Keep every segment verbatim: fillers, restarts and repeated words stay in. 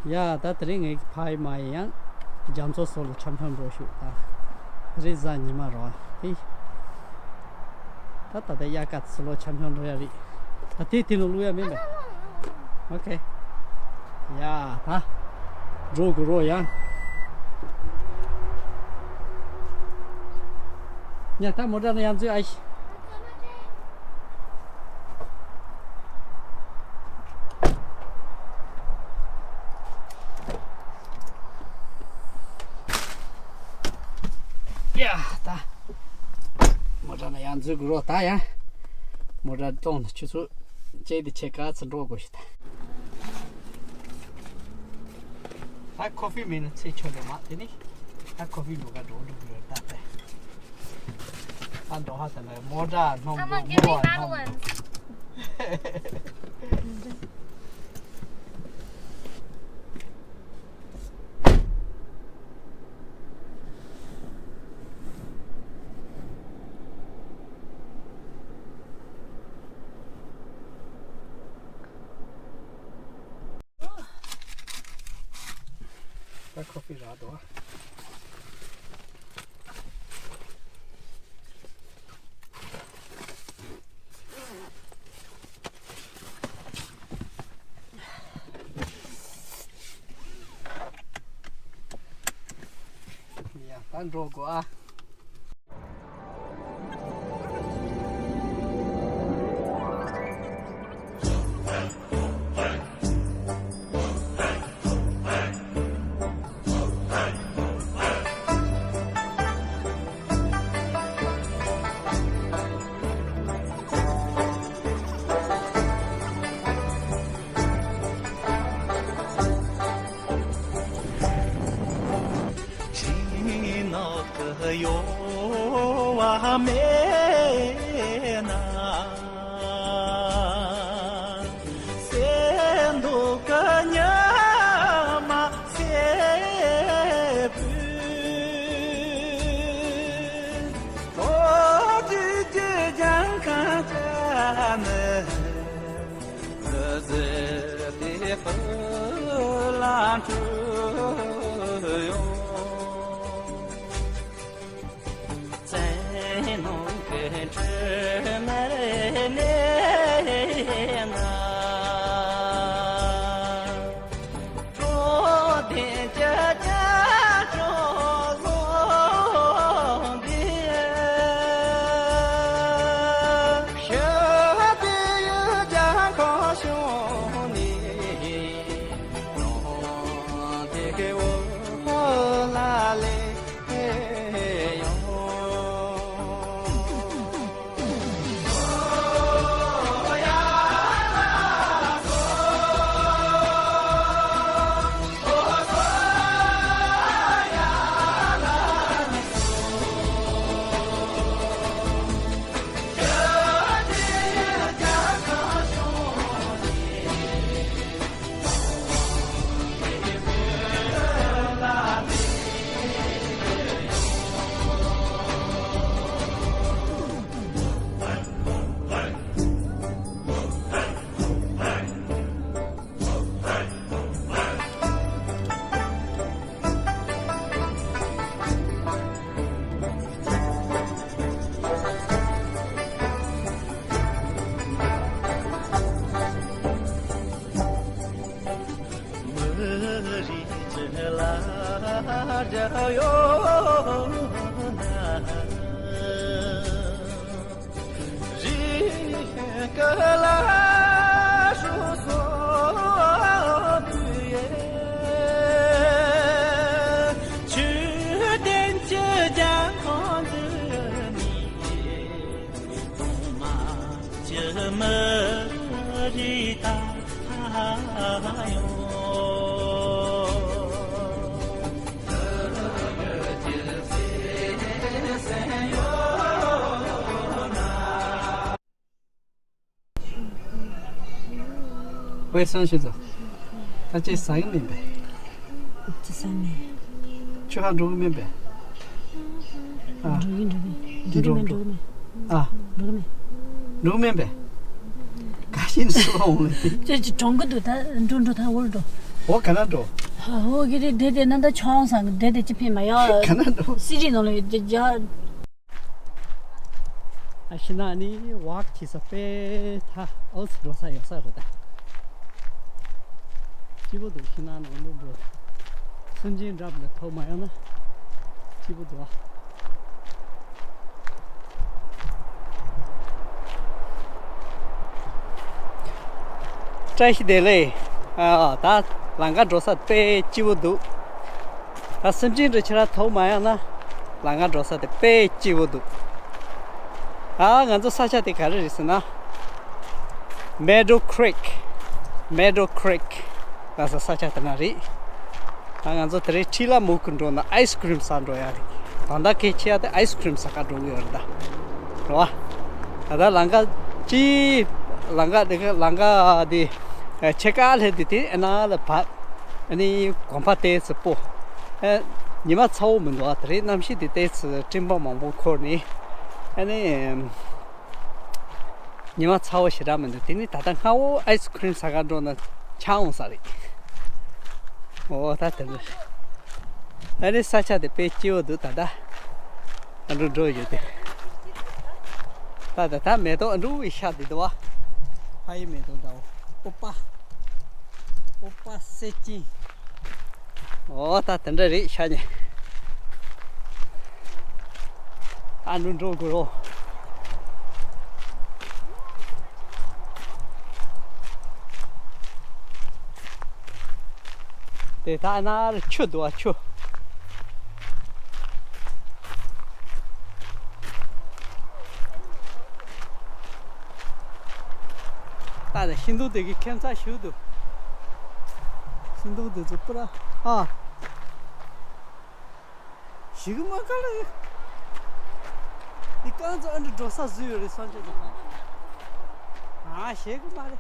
ཡ། ད་དེ་རིང་ངའི་ཕ་ཡི་མ་ཡི་ཡང་རྒྱ་མཚོ་སོགས་ལ་འཆམ་འཆམ་འགྲོ་ཤུགས་ད། དེ་རིང་གཟའ་ཉི་མ་རོ་ཨ། ཧི། ད་ད་ལྟ་དབྱར་ཁ་ཚི་ལོ་འཆམ་འཆམ་འགྲོ་ཡ་རེད། ད་དེ་དེ་ནང་བླུག་ཡ་མིན་པས། ཨོ་ཁེ། ཡ། ད་འགྲོ་དགོས་རོ་ཡ། ཡ། ད་མོ་ཊ་ནང་ཡར་འཛུལ་ཨ་ཤི། ཡ། ད་མོ་ཊ་ནང་ཡར་འཛུལ་དགོས་རོ། ད་ཡ་མོ་ཊ་གཏོང་ན་ཆུ་ཚོད་བཅད་དེ་ཆེ་ག་ཚོད་འགྲོ་དགོས་ཤི་ད། ད་ཁོ་ཧྥི་མེད་ན་ཚེ་ཆོད་ལེ་མ་དེ་ནི། ད་ཁོ་ཧྥི་འགྲོ་ག་འགྲོ་འགྲོ་གི་རེད་ད་དེ། ད་འགྲོ་ཧ་ད་ལ་མོ་ཊ་སྣོམ་Mama, འགྲོ་give me མོ་བ་སྣོམ Madeline. འགྲོ། ད་ཁོ་ཧྥི་རག་འདུག་ཨ། ཡ། ད་འགྲོ་དགོས་ཨ། ཝེ་སང་ཤི་ཙོ། ད་ཅི་ཟ་གི་མིན་པས། ཅི་ཟ་མེད། ཆུ་ཧ་འགྲོ་གི་མིན་པས། ཨ། འགྲོ་གི་འགྲོ་གི། འགྲོ་གི་མེད། འགྲོ་གི་མེད། ཨ། འགྲོ་གི་མེད། འགྲོ་གི་མིན་པས། ག་ཤིན་སུ་འོང་ལེ། ཅི་ཅི་གྲོང་གི་འདུག་ད་འགྲོ་འགྲོ་ད་འོར་འགྲོ། འོ་ག་ན་འགྲོ། འོ་གི་རེད། བསྡད་དེ་ན་ད་ཆང་སང་བསྡད་དེ་ཅི་ཕན་མ་ཡ། ག་ན་འགྲོ། སི་རི་ནང་ལ་ཡོད་དེ་རྒྱ། ཨ་ཤི་ན་ནི་ཝག་བྱེད་ས་དཔེ་ཐ་ཨོ་སི་འགྲོ་ས་ཡོད་ས་རེད་ད། སྐྱིད་པོ་འདུག་ཤི་ན་ནང་ལ་འགྲོ། སེམས་ཅན་འགྲམ་ལ་ཐོག་མ་ཡོང་ན་སྐྱིད་པོ་འདུག་ཨ། བཀྲ་ཤིས་བདེ་ལེགས། ཨ། ད་ལམ་ཁ་འགྲོ་ས་དཔེ་སྐྱིད་པོ་འདུག་ད་སེམས་ཅན་འདྲ་ཁྱེད་རང་ཐོག་མ་ཡོང་ན་ལམ་ཁ་འགྲོ་ས་དེ་དཔེ་སྐྱིད་པོ་འདུག་ཨ། ང་ཚོ་ས་ཆ་དེ་ག་རེ་རེད་ཟེར་ན། Meadow Creek། Meadow Creek ལ་ས་ས་ཆ་དེ་ན་རེད། ད་ང་ཚོ་དེ་རིང་ཁྲི་ལ་མུ་གུ་འགྲོ་ན་ཨའི་སི་ཀི་རིམ་ཟ་འགྲོ་ཡ་རེད། ད་ལྟ་གལ་ཆེ་ཡ་དེ་ཨའི་སི་ཀི་རིམ་ཟ་ག་འགྲོ་གི་ཡོད་རེད་ད། རེད་བ། ད་ལྟ་ལམ་ཁ་ཅི། ལམ་ཁ་དེ་ག་ལམ་ཁ་དེ་ཕྱེད་ཀ་སླེབས་དུས་དེ་ཨ་ན་ལ་བབས། ཨ་ནི་གོམ་པ་ཏོག་ཙམ་སྤོ། ཨ། ཉི་མ་ཚ་པོ་མི་འདུག་ཨ། དེ་རིང་གནམ་གཤིས་དེ་ཏོག་ཙམ་སྤྲིན་པ་མང་པོ་འཁོར་ནས། ཨ་ནི་ཉི་མ་ཚ་པོ་ཞེ་དྲག་མི་འདུག་དེ་ནི་ད་ལྟ་སྔ་པོ་ཨའི་སི་ཀི་རིམ་ཟ་ག་འགྲོ་ན་ཆང་འོང་ས་རེད། འོ་ད་དེ་འདྲ། ཨ་ནི་ས་ཆ་དེ་དཔེ་སྐྱིད་པོ་འདུག་ད་ལྟ་ཨ་འགྲོ་འགྲོ་ཡོད་དེ། ད་ད་ད་མེ་ཏོག་ཨ་འགྲོ་བའི་ཤ་དེ་འདུག་བ། ཕ་ཡི་མེ་ཏོག་འདྲ་བོ། ཨོ་པ། ཨོ་པ་སེ་ཅི། འོ་ད་དེ་འདྲ་རེད་ཤ་ཉེ། ཨ་འགྲོ་འགྲོ་དགོས་རོ། དེ་ད་ན་རུ་ཆུ་འདུག་བ་ཆུ། ད་ནི་ཤིང་སྡོང་དེ་གི་ཁྱད་མཚར་ཞིག་འདུག་ཤིང་སྡོང་དེ་ཚོ་པུ་ར་ཨ། ཞིག་མ་ག་ལ་ཡོད། འདི་རྐང་ཚོ་ཨ་འདྲ་འགྲོ་ས་བཟོས་ཡོད་རེད་སང་ཆ་ཚོ། ཨ་ཞེ་གི་མ་རེད།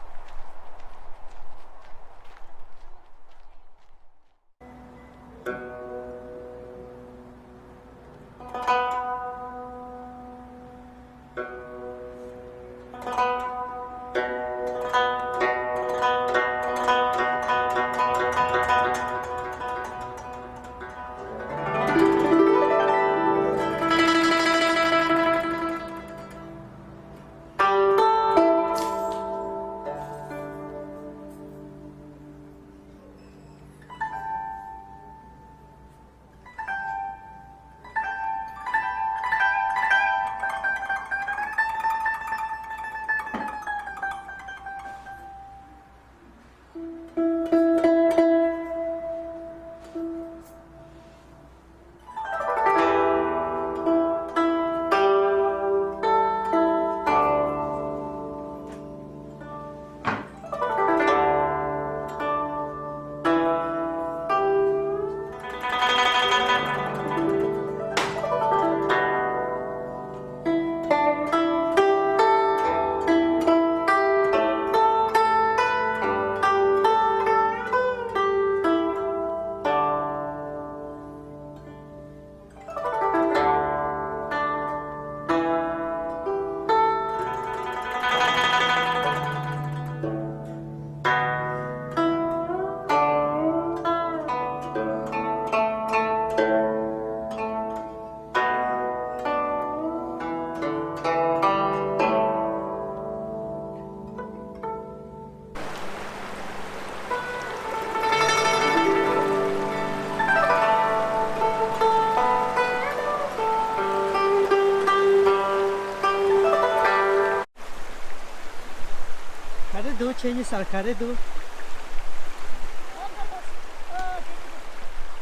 ག་རེ་འདུག་ཁྱེད་གཉིས་སར་ག་རེ་འདུག་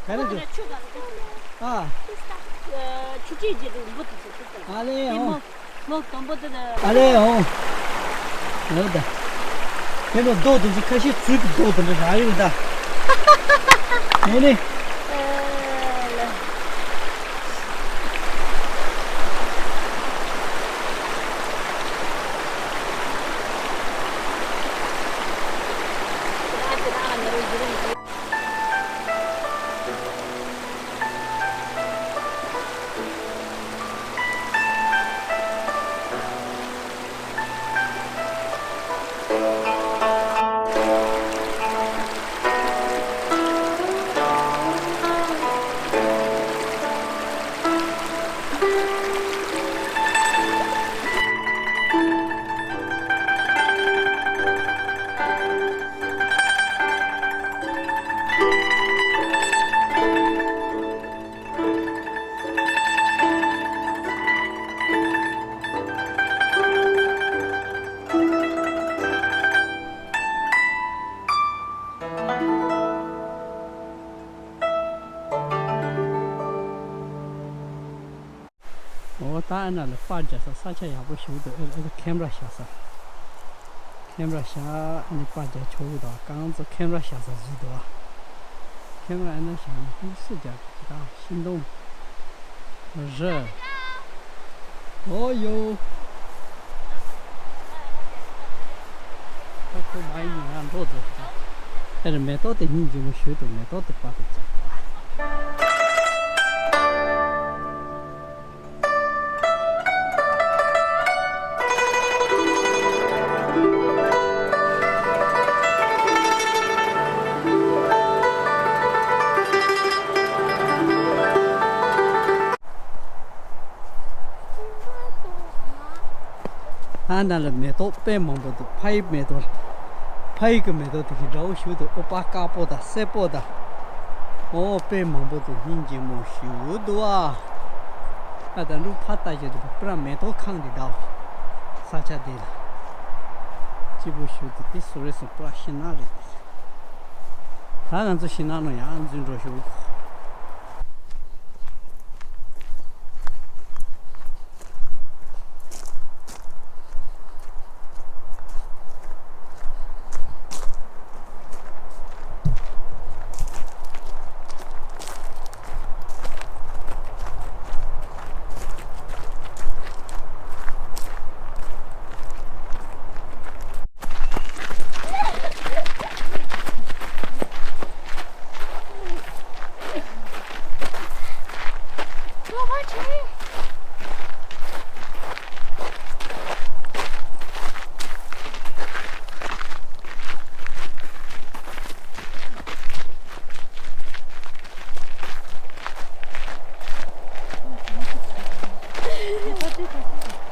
ག་རེ་འདུག་ཨ། ཆུ་ཁྲིད་རྗེས་འདུག་འབུ་དུ་ཆུ་ཁྲིད། ཨ་ལེ་ཨོ། ལོ་དང་པོ་དེ་ལ། ཨ་ལེ་ཨོ། ལོ་ད། དེ་ལོ་རྡོ་དེ་ཚོ་ཁ་ཤས་ཚུལ་གྱི་རྡོ་དེ་འདྲ་རག་ཡོད་ད། ཨེ་ནི། ད་ཨ་ན་ལ་པར་རྒྱག་ས་ས་ཆ་ཡག་པོ་ཞིག་འདུག་ཨེ་ཨེ་ཁེམ་ར་བཞག་ས། ཁེམ་ར་བཞག་ཨ་ནི་པར་རྒྱག་ཆོག་གི་འདུག་གང་ཚོ་ཁེམ་ར་བཞག་ས་བཟོས་འདུག་ཁེམ་ར་ཨ་ན་བཞག་ན་ཧུན་སུ་རྒྱག་གི་ད་ཤིང་སྡོང་། རི། ཨོ་ཡོ། ད་ཁོ་མ་ཡིན་ང་འགྲོ་ཟེར་ད། ཨེ་རེ་མེ་ཏོག་དེ་སྙིང་རྗེ་མོ་ཞུ་དུ་མེ་ཏོག་དེ་པར་དུ་བརྩེགས། ཨ་ན་ལ་མེ་ཏོག་དཔེ་མང་པོ་འདུག་ཕ་ཡི་མེ་ཏོག་ཕ་ཡི་གི་མེ་ཏོག་དེ་གི་འདྲ་བོ་ཞིག་འདུག་ཨོ་པ་དཀར་པོ་དང་སེར་པོ་དང་། ཨོ་དཔེ་མང་པོ་འདུག་སྙིང་རྗེ་མོ་ཞིག་འདུག་ཨ། ཨ་ད་འབྲུག་ཕ་ལྟ་ཞིག་འདུག་པུ་ར་མེ་ཏོག་ཁང་དེ་འདྲ་བོ། ས་ཆ་དེ་ལ། སྐྱིད་པོ་ཞིག་འདུག་དེ་སུ་རེད་སོང་པུ་ར་ཤིང་ནགས་རེད། ད་ང་ཚོ་ཤིང་ནགས་ནང་ཡང་འཛུལ་འགྲོ་ཞུ།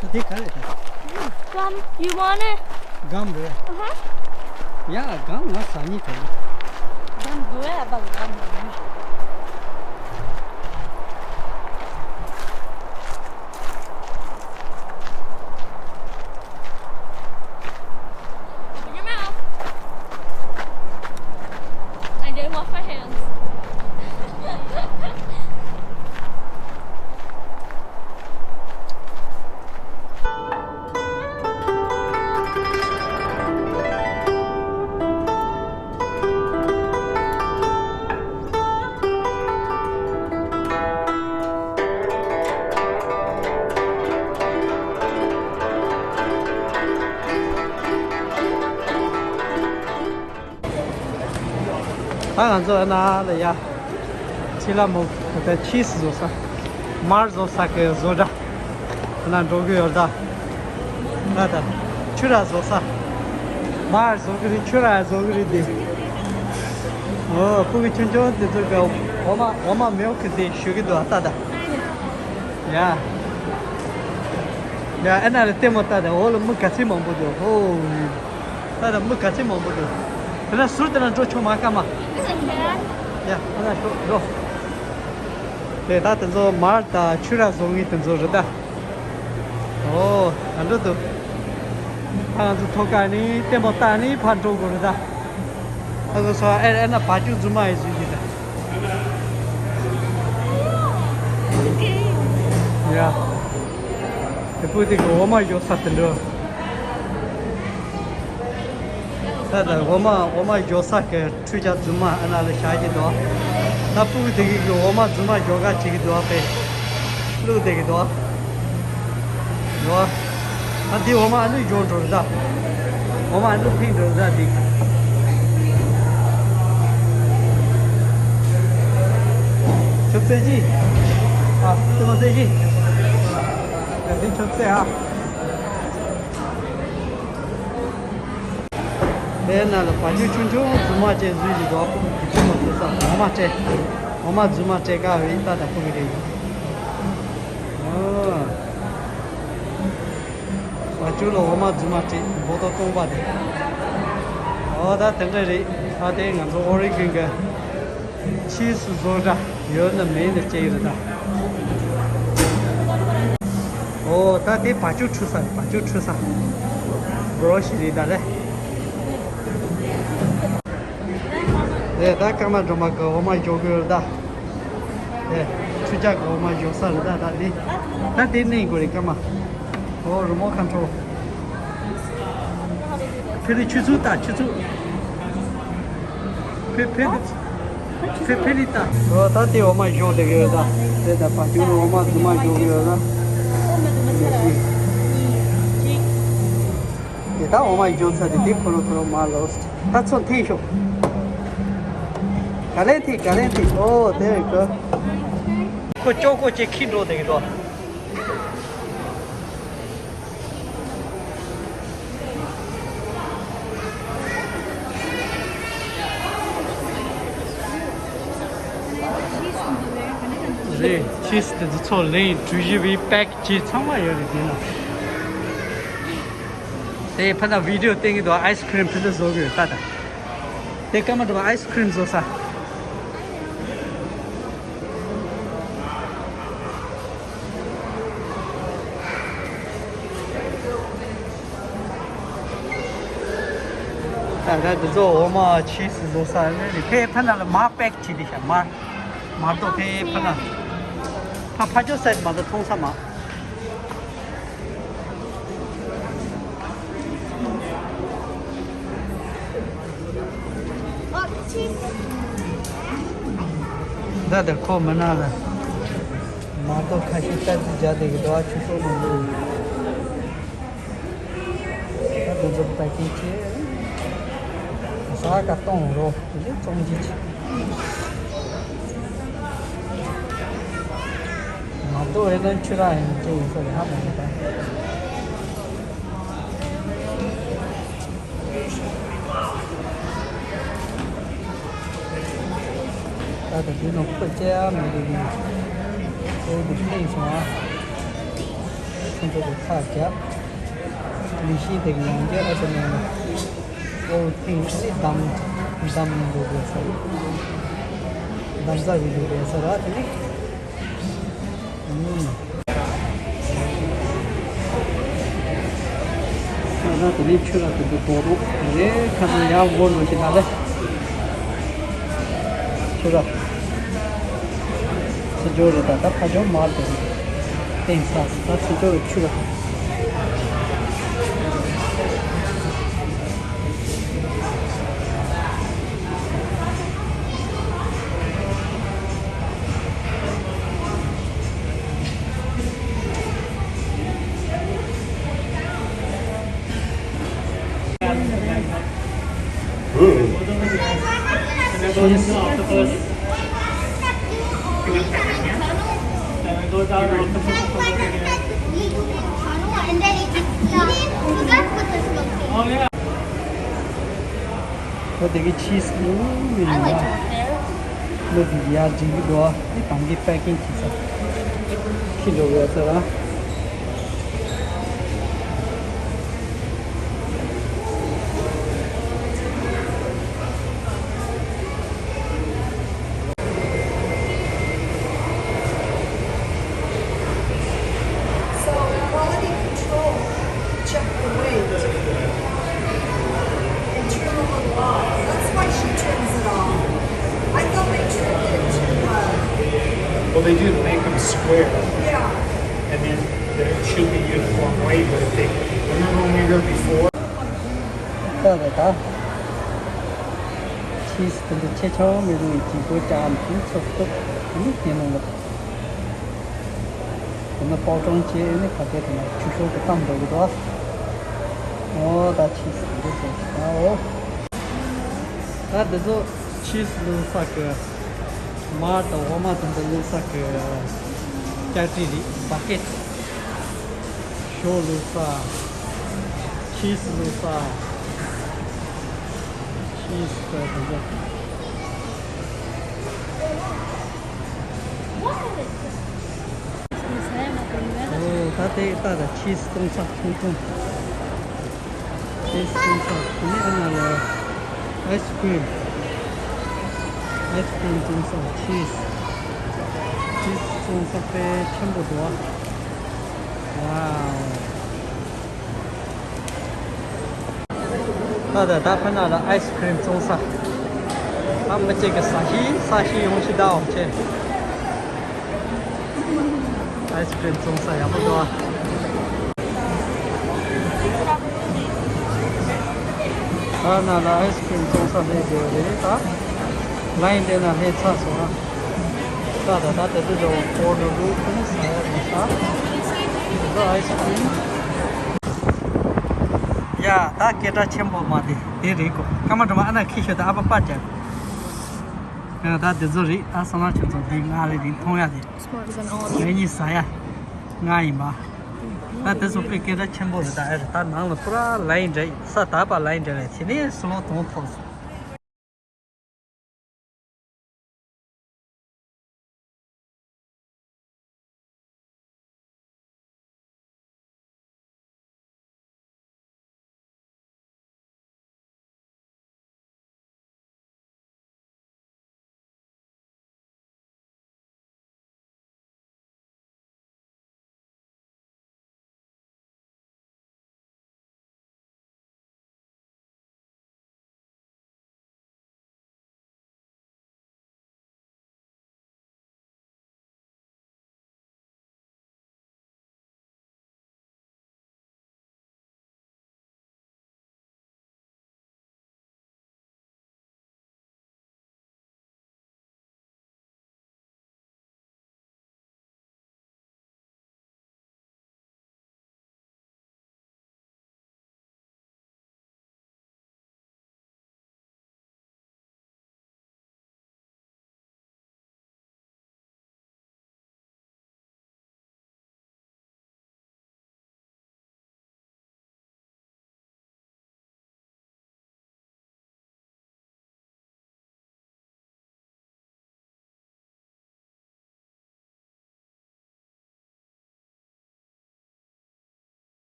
ད་དེ་ག་རེད་ད། Gum, you want it? Gum རེད། Uh-huh. Yeah, gum ང་ཟ་ནི་དེ། Gum དགོས་ཨ་པ་gum དགོས། Open your mouth. I didn't wash my hands. ད་ང་ཚོ་ཨ་ན་ལ་ཡ། ཕྱི་ལ་མོ་ད་ཆིས་བཟོ་ས། མར་བཟོ་ས་གི་བཟོ་གྲྭ། ཨ་ན་འགྲོ་གི་ཡོད་ད། ད་ད། ཆུ་ར་བཟོ་ས། མར་བཟོ་གི་རེད་ཆུ་ར་བཟོ་གི་རེད་དེ། ཨོ་ཕྲུ་གུ་ཆུང་ཆུང་དེ་ཚོ་གི་འོ་མ་འོ་མ་མེའོ་གི་དེ་ཞུ་གི་འདུག་ཨ་ད་ད། ཡ། ཡ་ཨ་ན་ལ་ལྟད་མོ་ལྟ་དང་འོ་ལ་མི་ག་ཚད་མང་པོ་འདུག་ཧོ། ད་ལ་མི་ག་ཚད་མང་པོ་འདུག་དེ་ན་ཟུར་དེ་ན་འགྲོ་ཆོག་མ་ཀ་མ། ཡ་ཨ་ན་ཤོག་འགྲོ། དེ་ད་དེ་ཚོ་མར་དང་ཆུ་ར་བཟོ་མཁན་དེ་ཚོ་རེད་ད། ཨོ་ད་འགྲོ་འདུག་ད་ང་ཚོ་ཐོག་ཀ་ནི་ལྟད་མོ་ལྟ་ནི་ཕར་འགྲོ་དགོས་རེད་ད། ད་ང་ཚོ་ཨེ་ཨེ་ན་བ་ཅུ་རྫུན་མ་ཡི་ཟིན་གྱི་ད། ཡ། དེ་སྤུ་དེ་གི་འོ་མ་ཡོད་ས་དེ་འདྲ། ད་ད་འོ་མ་འོ་མ་ཡོད་ས་གི་ཁྲུས་ཆ་རྫུན་མ་ཨ་ན་ལ་བཞག་གི་འདུག་ད་སྤུ་དེ་གི་གི་འོ་མ་རྫུན་མ་ཡོད་ག་བྱེད་ཀྱི་འདུག་པས། བླུགས་བསྡད་ཀྱི་འདུག་ཡོ། ཨ་འདི་འོ་མ་ཨ་ནུ་འཇོག་འགྲོ་རེད་ད། འོ་མ་ཨ་ནུ་ཕིང་འགྲོ་རེད་ད་འདི། ཆུ་ཚོད་ཅི། ཨ་ཏི་མ་ཚོད་ཅི། འདི་ཆུ་ཚོད་ཨ། དེའི་ནང་ལ་བ་ཅུ་ཆུང་ཆུང་རྫུན་མ་བཅས་བཟོས་ཀྱི་འདུག་ཨ་ཕུག་གི་རྫུན་མ་བཟོས་ས་འོ་མ་སྤྲད། འོ་མ་རྫུན་མ་སྤྲད་དཀའ་བའི་ལྟ་དང་ཕུག་གི་རེད། ཨོ། བ་ཅུ་ལ་འོ་མ་རྫུན་མ་སྤྲད་འབོ་ཏོ་སྟོང་པ་དེ། ཨོ་ད་དེ་འདྲ་རེད་ད་དེ་ང་ཚོ་ཨོ་རི་གོན་གི་ཕྱིས་སུ་བཟོ་འདྲ་ཡོད་ན་མེད་ན་ཅེ་ཡོད་ད། ཨོ་ད་དེ་བ་ཅུ་ཁྲུ་ས་བ་ཅུ་ཁྲུ་ས་གོ་ཞིག་རེད་ད་ལེ། དེ་ད་ཀརྨ་སྒྲོལ་མ་གི་འོ་མ་འཇོག་གི་ཡོད་ད། ཆུ་ལྕགས་འོ་མ་བཞོ་ས་རེད་ད། ད་འདི་ད་འདི་གནས་དགོས་རེད་སྐར་མ། ཨོ་རི་མོ་ཁོན་ཊོལ། ཕེ་རི་ཆུ་ཚོད་ད་ཆུ་ཚོད། ཕེ་ཕེ་རི་ཕེ་ཕེ་རི་ད། ཨོ་ད་དེ་འོ་མ་བཞོ་བསྡད་ཀྱི་ཡོད་ད། དེ་ད་བ་ཅུང་འོ་མ་རྫུན་མ་བཞོ་གི་ཡོད་ད། དེ་ད་འོ་མ་བཞོ་ཚར་དེ་དེ་ཁོ་རོ་ཁོ་རོ་མ་ལོས། ད་ཚོ་འཐེན་ཤོག་ག་ལེ་འཐེན་ག་ལེ་འཐེན། ཨོ་དེ་རེད་གོ། ཁོ་ཅོག་ཀོ་ཅེ་ཁྱི་འགྲོ་དེ་གི་དོ། རེད། ཆིས་དེ་ཚོ་ཚོ་ལེན་གྲུ་བཞི་བའི་པེག་ཅེ་ཚང་མ་ཡོད་རེད་དེ་ན། དེ་ཕ་ན་བི་ཌི་ཡོ་སྟེང་གི་དོ་ཨའི་སི་ཁི་རིམ་ཕི་ལ་བཟོ་གི་ཡོད་ད་ད། དེ་སྐར་མ་དུ་བ་ཨའི་སི་ཁི་རིམ་བཟོ་ས། ད་ད་འདི་ཚོ་འོ་མ་ཆིས་བཟོ་ས་ནི་ཕེ་ཕ་ན་ལ་མར་པེག་བྱེད་དེ་ཤ་མར། མར་ཏོ་ཕེ་ཕ་ན། ཕ་ཕ་ཅོ་སེད་མ་ད་མཐོང་ས་མ། འདི་འདིར་ཁོ་མི་ན་ལ། མ་གཏོགས་ཁ་ཤས་ལྟར་གྱི་རྒྱ་དེ་གི་འགྲོ་བ་ཆུ་ཤོག་མང་པོ་ཡོད། ད་དེ་ཚོ་པེ་ཀིང་བྱས། ཟ་ཀ་གཏོང་རོགས་དེ་ཚོ་བཙོང་རྒྱུ་བྱས། མ་གཏོགས་ཨེ་ནི་ཆུ་རག་ཡིན་ཅེས་ཡིན་ས་ལ་ཧ་མ་གོ་ད། ད་ལྟ་འདི་ནང་ཁོ་བཅད་ཡ་མི་འདུག་ནས། ཨོ་འདི་ཕེང་སོང་ཨ། ཁོ་ཚོ་གི་ཁ་རྒྱབ། ལི་ཤིང་དེ་གི་ཡང་རྒྱབ་ཨ་ཚོ་ནང་ལ། ཨོ་ཕེང་ཨ་ནི་འདམ་འདམ་འདུག་དགོས་ས། འདམ་ས་གི་འདུག་དགོས་ས་ར་དེ་ནི། ཨུམ། ད་ལྟ་དེ་ནས་ཆུ་ར་དེ་ཚོ་རྡོ་རུག་རེད། ཁ་སང་ཡར་འོར་འགྲོ་ཞིག་ན་ལེ། ཆུ་ར། ཚུར་འགྲོ་རེད་ད། ད་ཕ་ཇོ་མར་དེ་རེད། ཏེང་ས་ད་ཚུར་འགྲོ་རེད་ཆུ་ར། ཁོ་དེ་གི་ཆིས་ནི་མི་རིང་ཡ། ཁོ་དེ་གི་ཡ་འགྲིག་གི་འདུག་ཨ། དེ་དང་གི་པེ་ཀིང་གི་ས། ཁྱི་འགྲོ་གི་ཡ་ས་ར། So quality control checked the weight and trim a little off. That's why she trims it off. I thought they trimmed it to, uh, Well, they do, they make them square. Yeah. And then there should be uniform weight, but if they, remember when we were here before? ད་ད་ད། ཆིས་དེ་འདྲ་ཆེ་ཆུང་མི་རུང་བའི་ཀྱི་སྒོ་ལྕགས་མཐུན་ཚོགས་གཏུབ་དེ་ནི་ཉེ་ནང་ལ། དེ་ནི་པོ་ཀྲོང་བྱས་ནི་ཕ་གི་དེ་ན་ཆུ་ཤོག་གི་གཏམ་འགྲོ་གི་འདུག་ཨ། ཨོ་ད་ཆིས་དེ་འདྲ་བྱས་ཤག་ཨོ། ད་འདི་ཚོ་ཆིས་བླུགས་ས་གི་མར་དང་འོ་མ་དེ་འདྲ་བླུགས་ས་གི་ལྕགས་རི་རེད། བ་ཀེ་ཊི། ཞོ་བླུགས་ས། ཆིས་བླུགས་ས། ཆིས་དེ་འདྲ། ཨོ་ད་དེ་ལྟ་ད་ཆིས་བཙོང་ས་ཆུང་ཆུང་། ཆིས་བཙོང་ས་དེ་ནས་ཨ་ན་ལ་ཨའི་སི་ཀི་རིམ། ཨའི་སི་ཀི་རིམ་བཙོང་ས། ཆིས། ཆིས་བཙོང་ས་དཔེ་ཆེན་པོ་འདུག་ཨ། ཝའོ། ད་ད་ད་ཕ་ན་ལ་ཨའི་སི་ཀི་རིམ་བཙོང་ས། ཨ་མི་གཅིག་གི་ས་ཞིག་ས་ཞིག་ཡོང་ཞིག་ད་འོང་ཆེ། ཨའི་སི་ཀྲིམ་བཙོང་ས་ཡག་པོ་འདུག་ཨ། ད་ནང་ལ་ཨའི་སི་ཀྲིམ་བཙོང་ས་སླེབས་བསྡད་ཡོད་རེད་ད། ལའིན་དེ་ན་སླེབས་ཚར་སོང་ཨ། ད་ད་ད་དེ་ཚོ་ཇོ་ཨོ་ཌར་འདུག་ཁོ་ནི་ཟ་ཡ་རེད་ད། འདི་ཨའི་སི་ཀྲིམ། ཡ་ད་སྐད་གྲགས་ཆེན་པོ་མ་དེ་དེ་རེད་གོ། ཀ་མ་གྲོ་མ་ཨ་ན་ཁི་ཤོད་ད་ཨ་པ་པ་ཅན། ཡང་ད་དེ་ཚོ་རེད་ཨ། བསམ་ན་ཁྱོད་ཚོ་འདི་ང་ལས་རིང་མཐོང་ཡ་དེ། ངེད་གཉིས་ཟ་ཡ་ང་ཡིན་པ། ད་དེ་ཚོ་དཔེ་སྐད་གྲགས་ཆེན་པོ་རེད་ད། ཨེ་རེད་ད། ནང་ལ་པུ་ར་ལའིན་འདྲ་ས་དག་པ་ལའིན་འདྲ་རེད། དེ་ནས་སུ་ལོང་དོང་ཐོག་སོང་